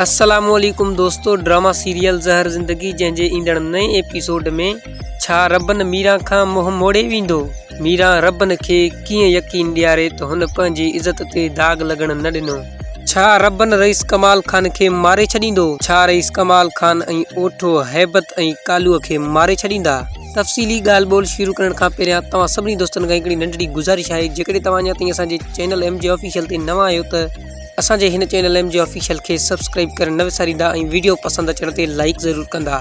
السلام عليڪم دوستو ڊراما سيريل زهر زندگي جنهن جي ايندڙ نئين ايپيسوڊ ۾ ڇا ربن ميران کان منهن موڙي ويندو؟ ميران ربن کي ڪيئن يقين ڏياري ته هن پنهنجي عزت تي داغ لڳڻ نه ڏنو؟ ڇا ربن رئيس ڪمال خان کي ماري ڇڏيندو؟ ڇا رئيس ڪمال خان ۽ اوٺو هيبت ۽ ڪالوء کي ماري ڇڏيندا؟ تفصيلي ڳالهه ٻولهه شروع ڪرڻ کان پهريان توهان سڀني دوستن کان هڪڙي ننڍڙي گذارش آهي جيڪڏهن توهان اڃا تائين اسان جي چينل ايم جي آفيشل تي نوان آهيو ته اسان جي هن چينل ايم جي آفيشل کي سبسڪرائب ڪرڻ نه وساريندا ۽ ويڊيو پسند اچڻ تي لائيڪ ضرور ڪندا.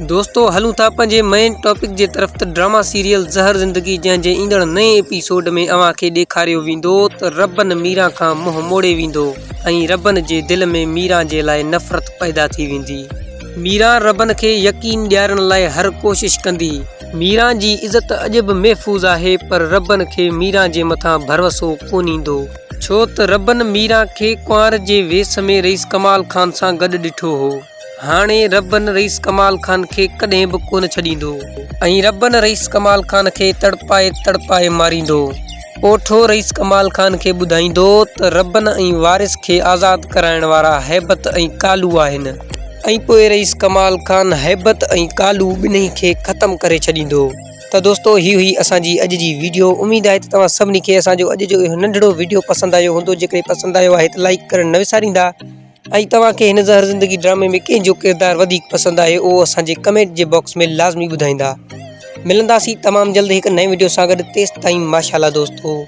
دوستو هلون ٿا پنهنجي مين ٽاپڪ جي طرف ته ڊراما سيريل زهر زندگي جنهن جي ايندڙ نئين ايپيسوڊ ۾ اوهان کي ڏيکاريو ويندو ته ربن ميران کان منهن موڙي ويندو ۽ ربن جي دل ۾ ميران جي لاء نفرت پيدا ٿي ويندي. ميران ربن کي يقين ڏيارڻ لاء هر ڪوشش ڪندي. ميران جي عزت اڄ به محفوظ آهي پر ربن کي ميران جي مٿان ڀروسو ڪونه ايندو. ڇو ته ربن ميران کي ڪنوار جي ويس ۾ رئيس ڪمال خان سان گڏ ڏٺو هو. هاڻي ربن رئيس ڪمال خان کي ڪڏهن به ڪونه ڇڏيندو ۽ ربن رئيس ڪمال خان کي تڙپائي تڙپائي ماريندو. اوٺو رئيس ڪمال خان کي ٻڌائيندو ته ربن ۽ وارث کي آزاد ڪرائڻ وارا هيبت ۽ ڪالو آهن. ۽ پوء رئيس ڪمال خان هيبت ۽ ڪالو ٻنهي کي ختم ڪري ڇڏيندو. ته دوستو هي هئي اسان جي اڄ جي ويڊيو اميد آهي ته توهان سڀني کي اسان جو اڄ جو اهو ننڍڙو ويڊيو پسند آيو هوندو جيڪڏهن پسند آيو آهي ته لائيڪ ڪرڻ نه وساريندا ۽ توهان کي هن زهر زندگي ڊرامي ۾ ڪنهن جو ڪردار وڌيڪ پسند آهي اهو اسان جي ڪمينٽ جي باڪس ۾ لازمي ٻڌائيندا ملنداسين تمام جلد هڪ نئين ويڊيو سان گڏ تيستائين ماشاءالله دوستو.